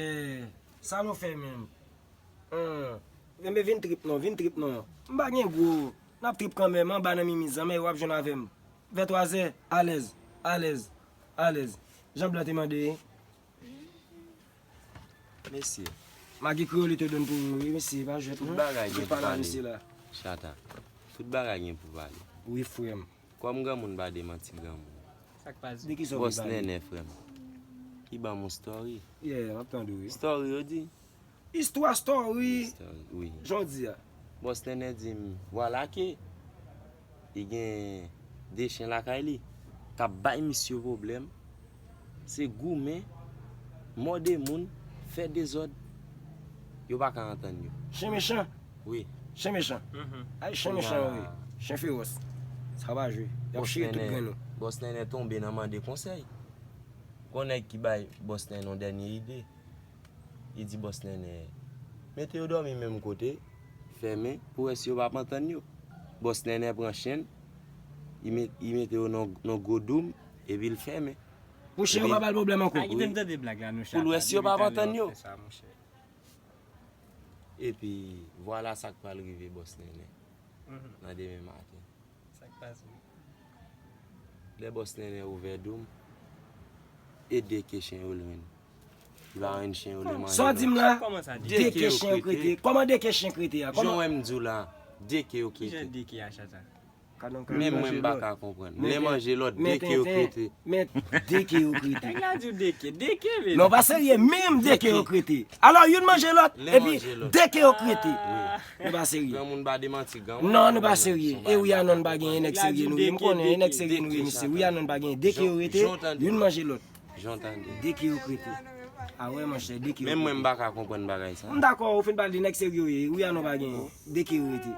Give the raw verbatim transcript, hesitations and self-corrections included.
Eh, sa nou fè menm? Hmm. Enben vin trip non, vin trip non. M pa gen gwo. N ap trip kanmenm, anba nan mimi zanmi, w ap jwenn avè m. Vè twa zè, alèz, alèz, alèz. Jan blan te mande. Mesye. Magi kreyòl li te donn pou mwen, wi, mesye, pa jwèt non. Tout bagay gen pou pale. Chata. Tout bagay gen pou pale. Wi, frè m. Kòm granmoun pa demanti granmoun. Sa k pase? De ki sa w vle pale? Bòs Nènè, frè m. Ki ban m yon story. Yeah, m ap tande w, wi. Story, yo di. Istwa story. Story, wi. Jan w di a. Bòs Nènè di m, vwala ke li gen de chen lakay li, k ap bay misye pwoblèm. Se goumen, mòde moun, fè dezòd, yo pa ka antann yo. Chen mechan? Wi. Chen mechan? Mhm. Ay, chen mechan, wi. Chen fewòs. Sa pa jwe. Y ap chire tout grenn ou. Bòs Nènè tonbe nan mande konsèy. Gon nèg ki bay Bòs Nènè yon dènye ide. Li di Bòs Nènè, mete yo dòmi menm kote, fèmen, pou wè si yo p ap antann yo. Bòs Nènè pran chen, li met-, li mete yo nan, nan gwo doum, epi l fèmen. Pou chen yo pa ba l pwoblèm ankò. Pa kite m tande blag la, non, Chata. Pou l wè si yo p ap antann yo. Epi, vwala sa k pral rive Bòs Nènè nan demen maten. Sa k pase? Lè Bòs Nènè ouvè doum, e de ke chen yo jwenn. Li pa jwenn chen yo, li manje lòt. Sa w di m la? Kòman sa, de ke chen yo krete? Kòman de ke chen krete a? Jan w wè m di w la, de ke yo krete. Kijan de ke a, Chata? Men mwen m pa ka konprann. Lè manje lòt, de ke yo krete. Men de ke yo krete. Nèg la di w de ke, de ke, men. Non, pa serye, menm de ke yo krete. Alò, youn manje lòt, epi de ke yo krete. Nou pa serye. Granmoun pa demanti granmoun. Non, nou pa serye. E wi a non, nou pa genyen nèg serye nou ye. M konnen e nèg serye nou ye, mesye. Wi a non, nou pa genyen. De ke yo rete, youn manje lòt. Jan w tande. De ke yo krete. A wè, monchè, de ke yo krete. Menm mwen m pa ka konprann bagay sa. M dakò, ou fin pale de nèg serye yo ye. Wi a non, pa genyen. De ke yo rete.